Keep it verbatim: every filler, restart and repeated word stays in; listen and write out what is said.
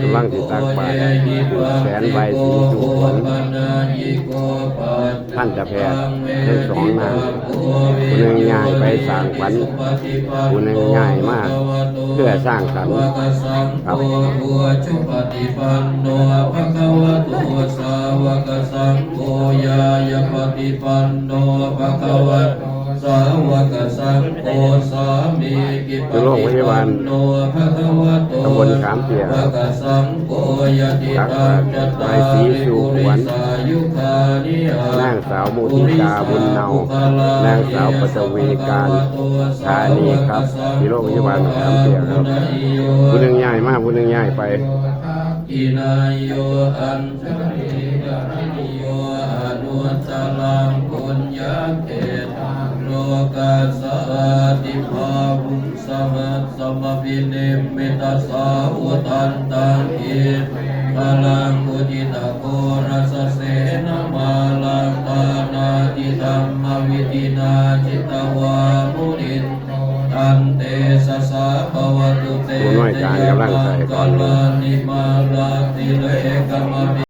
กำลังสิตักบาตร ผูกแขนไหว้สิ่งสู่ขวัญ ทันตแพทย์ทั้งสองนาง ผู้หนึ่งย้ายไปสร้างขวัญ ผู้หนึ่งย้ายมาเพื่อสร้างสรรค์ครับ สาวกสังโฆ ญาณปฏิปันโน ภะคะวะโต สาวกสังโฆ สามีจิ อยู่โรงพยาบาล ภะคะวะโต ตำบลขามเตี้ย สาวกสังโฆ ยะติ ตักบาตร ตัง จัต ไหว้ศรีสู่ขวัญ ตาริ ปุริสายุคานิ อา นางสาวมุทิตา บุญเนา นางสาวปัทวี การธานีครับ ที่โรงพยาบาลขามเตี้ยครับ ผู้หนึ่งย้ายมา ผู้หนึ่งย้ายไป กินายโย อัญชลีกรณิโย อนุตตรัง ปุญญเขต โลกัสสาติ บาหุง สหัสสม อภินิมมิต สาวุธันตัง กรี มะลัง อุทิตโฆรสเสนมาลัง ดานาติธัมมวิธินา จิตวา มุนินโต ตันเตสะสะ ภะวะตุ เต บุญไหว้จานกำลังใส่ก่อนเลย จยะมังคลานิ มาลัง ติเรกมะภิ